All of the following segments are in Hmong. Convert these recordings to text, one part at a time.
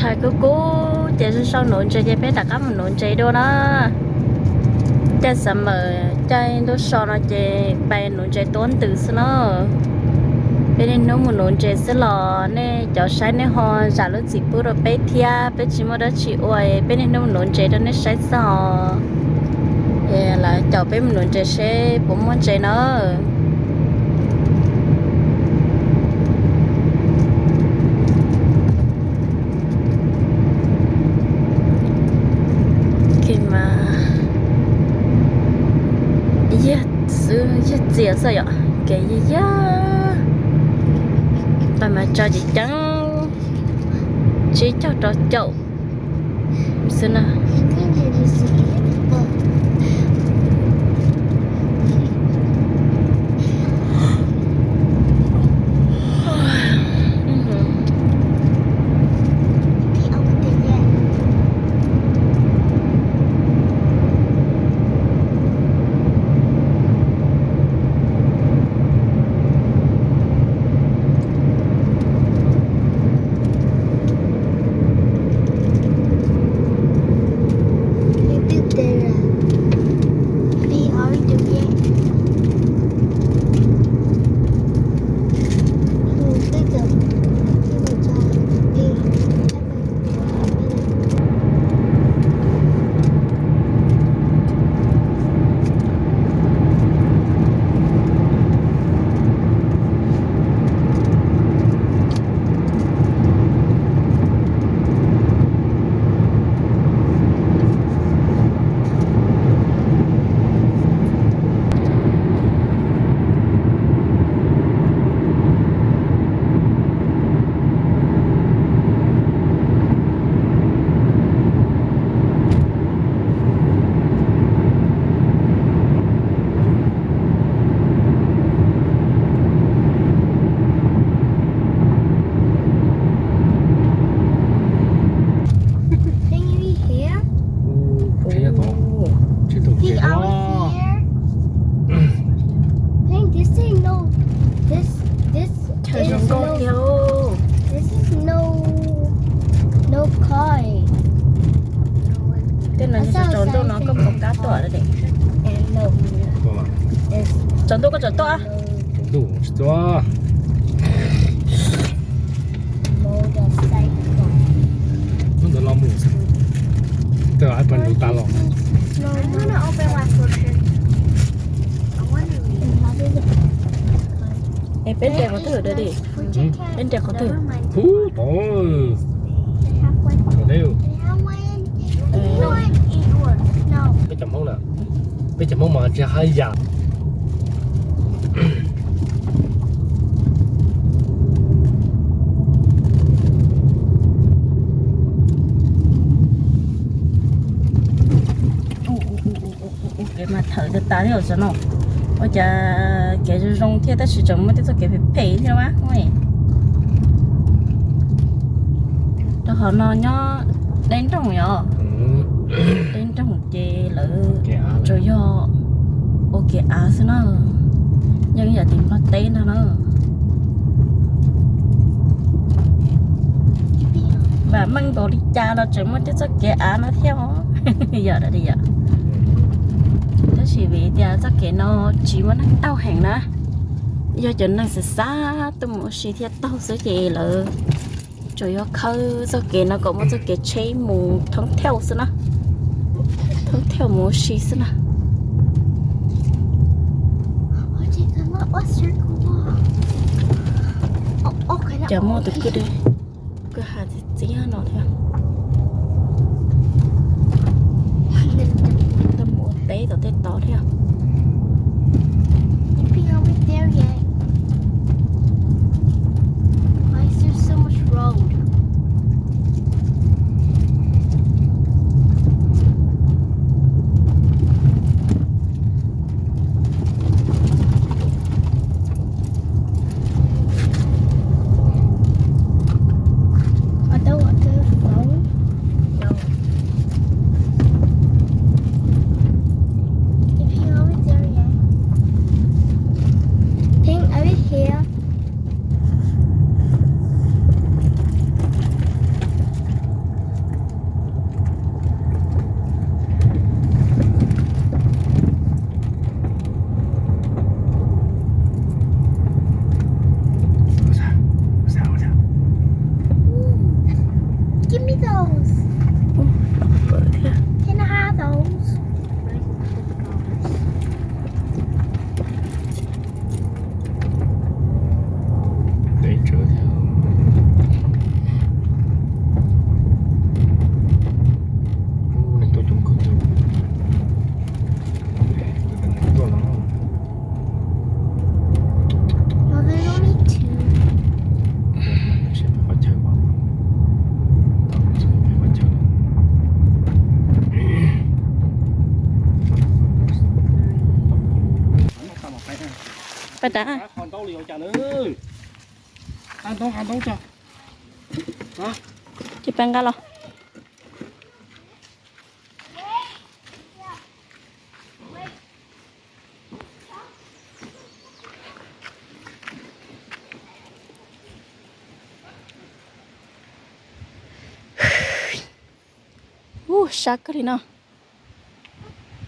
Tshais kub kub ces sau nuv ntses ces peb rov qab mus nuv ntses dua na. Caij summer, caij ntuj so no ces pais nuv ntses tuab ntws xwb na. Peb niaj hnub mus nuv ntses xwb los nej cov saib nej ho zam lub txim pub rau peb thiab, peb tsis muaj dab tsi ua, peb niaj hnub mus nuv ntses rau nej saib xwb os. Lawv caum peb mus nuv ntses seb puas muaj ntses na. Kev mas yaj xwb, yaj txias xwb yom, kev yaj yaj. Pais mas tso ceev ceev, tsib caug rau caum xwb na. Can you eat here? Ua, tsis tau, tsis tau Think ntses I was los. Here. Think this is no, this, this Chaw zoo is nkauj no, thiab. This is no, no koi. Tej no yog tsaus ntuj no koj pom kab tuaj lawm. And no, Koj mas. It's Tsaus ntuj koj tseem tuaj. Tsaus ntuj tsis tuaj. Hnub ntawd los mus xwb, twb hais pab nrug tas los. I'm gonna open my portion. I wonder. Es peb nres qhov twg da di? Peb nres qhov twg? Ub, tod. Peb cov Hmoob na, peb cov Hmoob mas tsis haj yam. Kev mas thawm tas tas thiab os no. Ua cas kev zoo zoo thiab tab sis tseem muaj tej txoj kev phem phem thiab mas. Rau qhov no nyob deb nroog yom. Deb nroog ces lawv tsuas yog ua kev av xwb na. Yeej yam tim Nplog teb ntag na. Vam meej npaum li cas los tseem muaj tej txoj kev av no thiab os. Yog da di yom. Tab sis vim tias txoj kev no tsis muaj neeg taug heev na, yog cov neeg xav xav tuaj mus ua si thiaj taug xwb ces lawv tsuas yog khawb txoj kev no kom muaj txoj kev tsheb mus thoob thauj xwb na, thoob thauj mus ua si xwb na. Cas muaj tus kwj, kwj ha txiv txiab no thiab. Tuaj mus ua teb tom tej tod thiab. Those. Ub, no pawv thiab. Can I have those? Peb tsawg thiab. Ub, neeg tuaj coob kawg thiab. Tuaj no. Well, there's only two. Pab dag. Ces pab nqa los. Ub, sab kawg li no.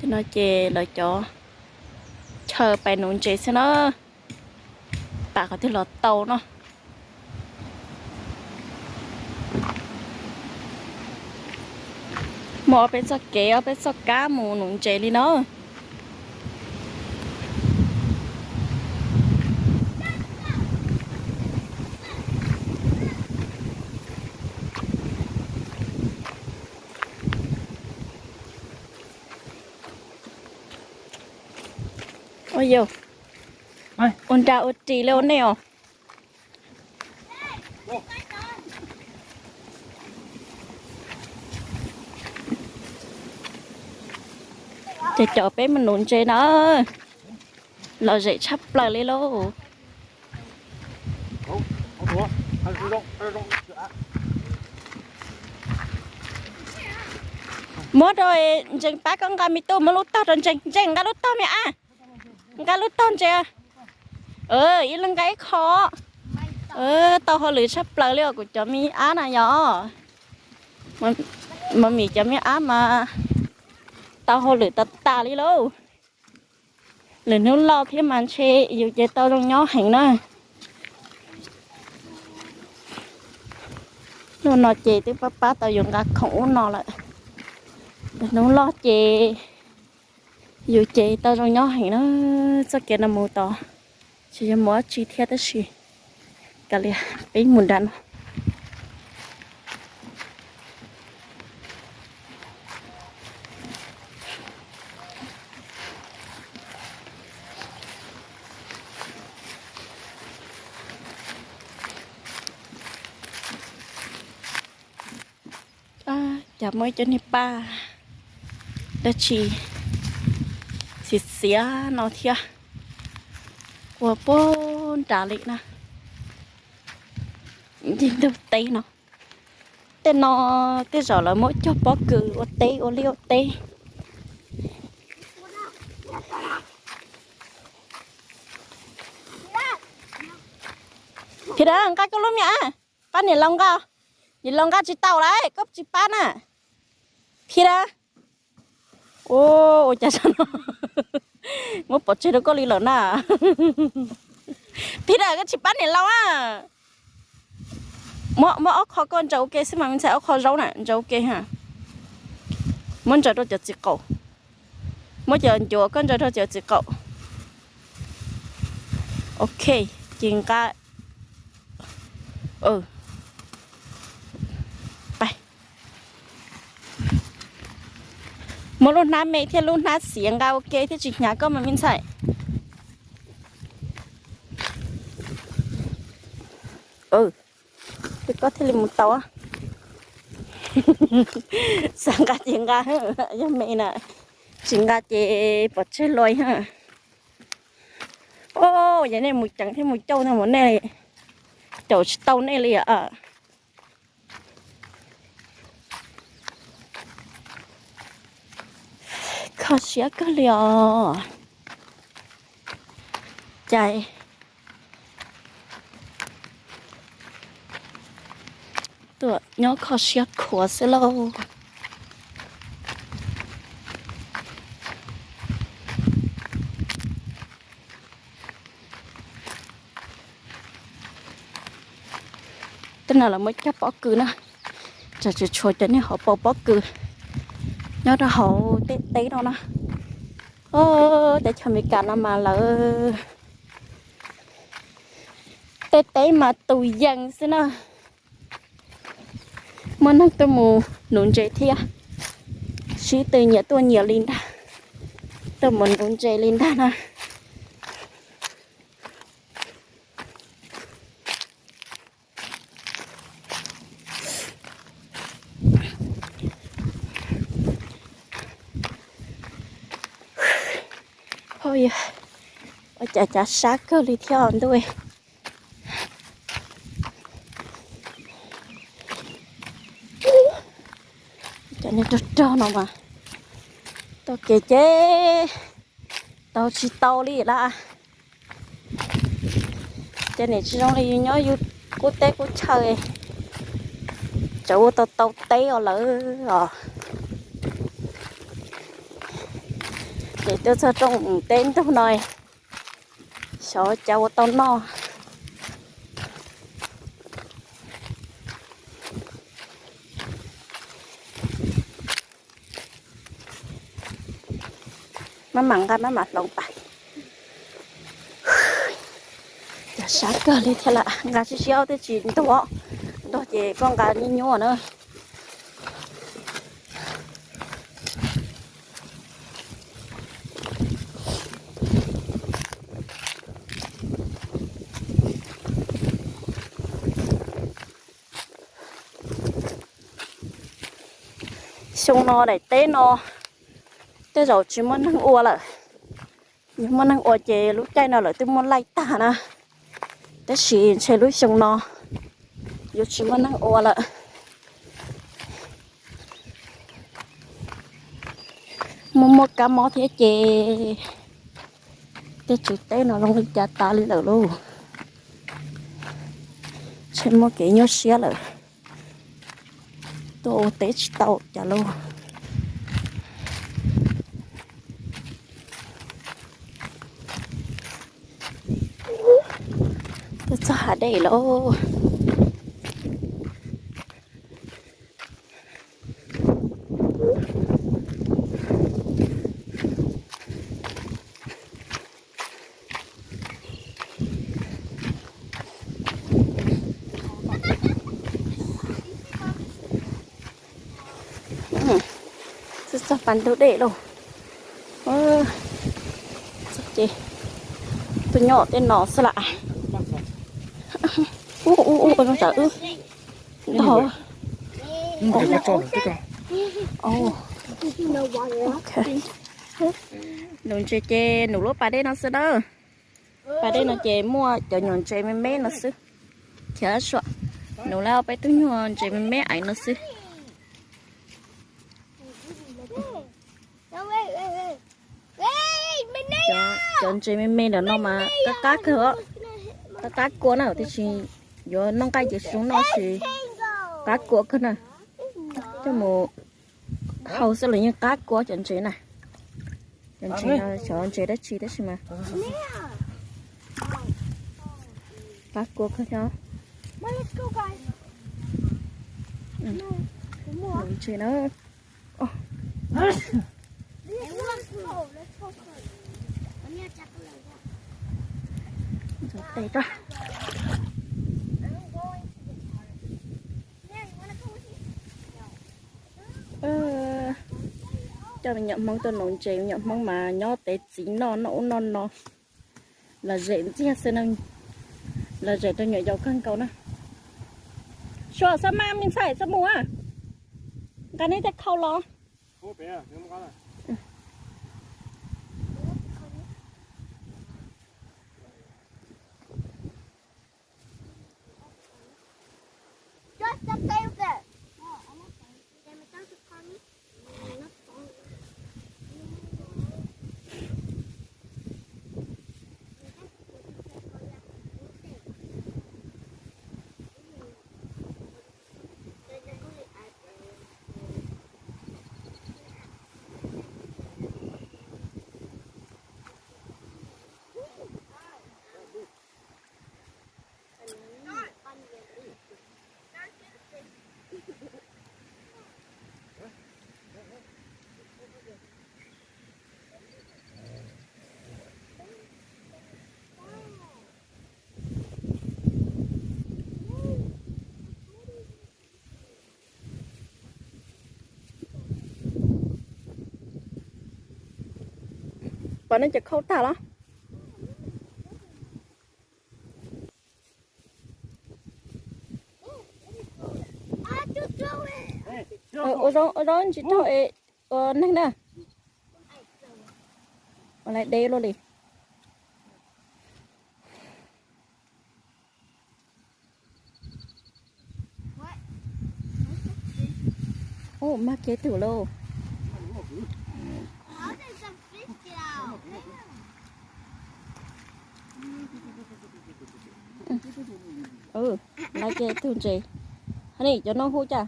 Tej no ces lawv cov chaw pais nuv ntses xwb na. Pam qhov twg los tau no. Muaj ob peb txoj kev, ob peb txoj kab mus nuv ntses li no. Ua yau, ua nra ua ris li ua nej os. Ces cov peb mus nuv ntses na, lom zem tshaj plaws li lauj. Muab rau Ntsees pab koj nqa me tub, muab lub tog rau Ntsees. Ntsees nqa lub tog me ab, nqa lub tog ntses. Ib leeg nqa ib qho. Tau hauj lwm tshaj plaws li os kuv cov me ab na yog. Mos mis cov me ab mas tau hauj lwm tas tas li lauj. Lwm hnub loj thiab mas ntshe yus ces tau zoo nyob heev na. Hnub no ces twb pab pab tau yus nqa khoom ub no lawm. Lwm hnub loj ces yus ces tau zoo nyob heev na. Txoj kev no mus tod tsis yog mus dab tsi thiab tab sis kav liam peb mus nram no. Cas muaj ib co niag paj dab tsi xiav xiav no thiab, ua puag nram li na, ntug teb no. Tej no tej zaum lawv muab cog pob kws ua teb ua liaj ua teb. Phiaj Dawb, nqa koj lub me ab, pab niam laus nqa. Niam laus nqa tsis tau lawm, koj tsis pab na. Phiaj Dawb, ua cas muab pov tseg rau koj li lawm na. Phiaj Dawb, koj tsis pab niam laus a. Muab ob qho koj ntsaws ua ke xwb mas me ntxhais, ob qho zaub na ntsaws ua ke ha. Muab ntsaws rau cov txiv qaum, muab cov ncuav koj ntsaws rau cov txiv qaum. Ok, ces nqa. Muab lub hnab me thiab lub hnab xiav nqa ua ke thiab tsis hnyav koj mas me ntxhais. Koj thiaj li mus tau. Xav nqa ces nqa, yog me na, tsis nqa ces pov tseg lawm. Yog nej mus ceev thiab mus cauj no mas nej caum tsis tau nej li. Kho siab kawg li os. Cas tuaj nyob kho siab khuav xwb lauj. Tej no lawv muab cog pob kws na, Tsam tsis tshua cov niag hauv paus pob kws nyob rau hauv tej teb no na. Teb chaws Amelikas no mas lawv tej teb mas tus yees xwb na. Muaj neeg tuaj mus nuv ntses thiab, sib tw nyias tuaj nyias li ntag, tuaj mus nuv ntses li ntag na. Ua cas cav sab kawg li thiab ntuj. Cov niag rog rog no mas tau kev ces tau tsis tau li lawm. Ces nim tsis zoo li yus nyob yus qub teb qub chaw, tseem ua tau tau teb os lawm os. Ces tuaj txog rooj teb ntug no, xyov cas ua tau noj. Maj mam nqa maj mam hloov pas. Cas sab kawg li thiab lawm, nqa siab siab twb tsis ntug, ntug ces koj nqa nyuaj nyuaj na. Xyoo no daim teb no tej zaum tsis muaj neeg ua lawm. Yog muaj neeg ua ces lub caij no lawv twb muab laij tag na, tab sis ntshe lub xyoo no yuav tsis muaj neeg ua lawm. Muaj muaj kab mob thiab ces tej tsev teb no zoo li cas tas li lawm lauj. Ntshe muaj kev nyuaj siab lawm, tuaj ua teb tsis tau cas lauj. Tuaj txog hav dej lauj. Txog pas ntug dej lauj. Ces tuaj nyob tej no xwb las. Ub ub ub, no tsam wb ntog. Nuv ntses ces nuv lub pas dej no xwb na. Pas dej no ces muaj cov nyuag ntses me me no xwb. Khiav suam, nuv lawm peb tug nyuag ntses me me aiv no xwb. Cov ntses me me ntawm no mas qab qab kawg os, qab qab kua na, tiam sis yuav noj nqaij ces zoo noj, tab sis qab kua kawg na. Coj mus hau xwb los yeej qab kua cov ntses na. Cov ntses no xyov ntses dab tsi tab sis mas qab kua kawg thiab. Ntses na. Ntxuav tes rau. Coj me nyuam Hmoob tuaj nuv ntses, me nyuam Hmoob mas nyob tes txiv noj noj ub noj no. Lom zem ntxiag xwb na, lom zem rau nyuam yaus kawg nkaus na. Suav xab maj me ntxhais xab mus a, nqa neb tej khau los. Pom nej cov khaub tag los? Ua zoo, ua zoo ntsis rau es ua neeg na. Ua lais deb luaj li. Ub, mag kev tug lauj. Laiv kev tug ntses. Hov ni, cov no hu cas?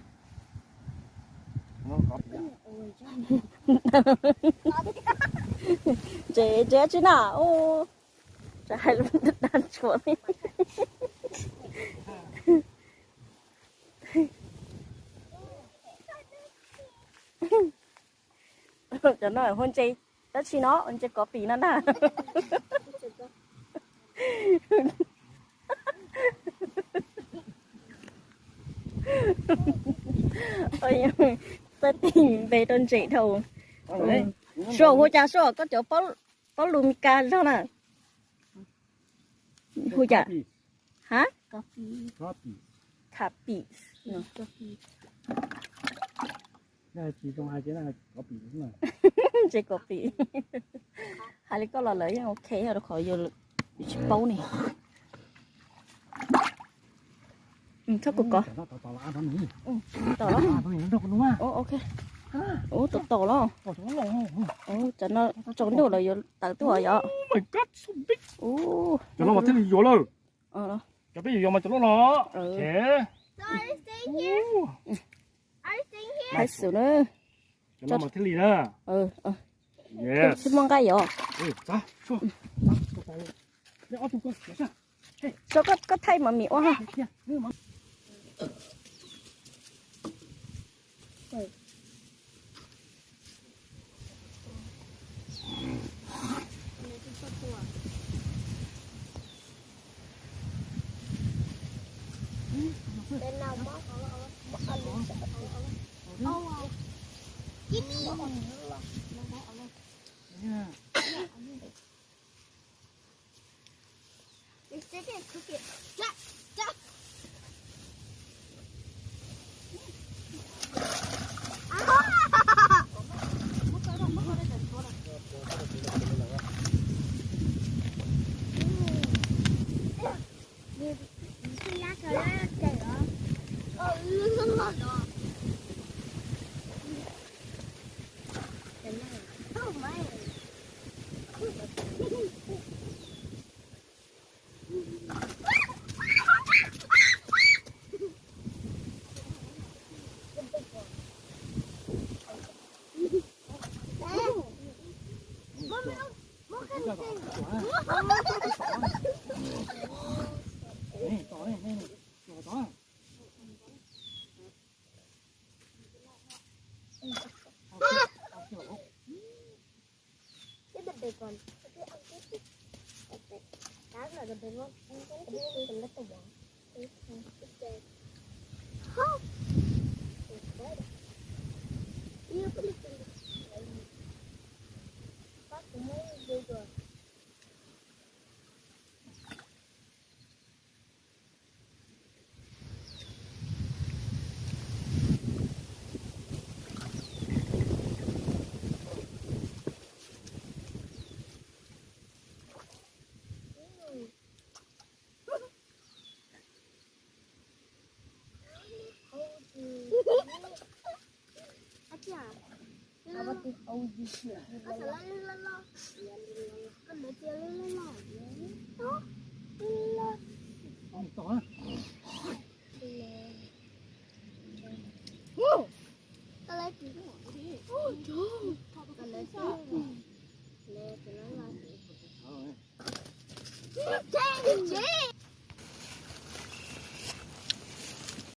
Ntses, ntses tsi na. Ub, tsam hais lus dag tshuav li. Cov no hu ntses dab tsi no, ntses kov pim no na. Txawj tig npe rau ntses dhau. Suav, hu cas Suav, koj cov paub lus Mes Kas zog na. Hu cas? Hab? Kha pis. Ntses kov pim. Hais li koj los lawv yeej ok, rau qhov yus tsis paub ne. Txhob kuv kov. Ok. Ub, tom tom los. Cov no tsaus ntuj lawm yuav tawm tuaj yom. Cov no mas thiaj li yuav lawm. Cov peb yuav yuav mas cov loj no. Hais xwb na. Cov no mas thiaj li na. Xwb muaj nqaij yom. Tso koj thaij mas mis ua ha.